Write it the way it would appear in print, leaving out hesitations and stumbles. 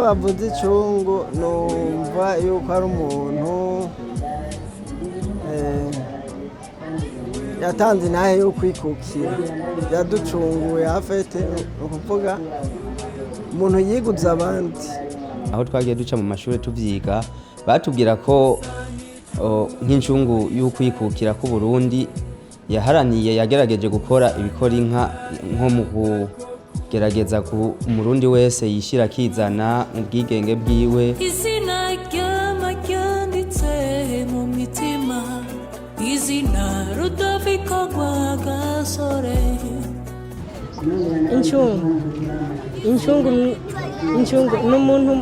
Bavuze icungu, numva yuko ari umuntu yatanze intahe yo kwikukira, yaducunguye afete, ni ukuvuga umuntu yiguze abandi. Aho twagiye duca mu mashuri tuvyiga, batubwira ko nk'incungu y'ukwikukira k'Uburundi yaharaniye, yagerageje gukora ibikora inka, nko mu kugerageza ku Umurundi wese yishira akizana mu bwigenge bwiwe. Izina ryama ryanditse mu mitima, izina Rudoviko Rwagasore. Incungu, incungu, incungu ni umuntu.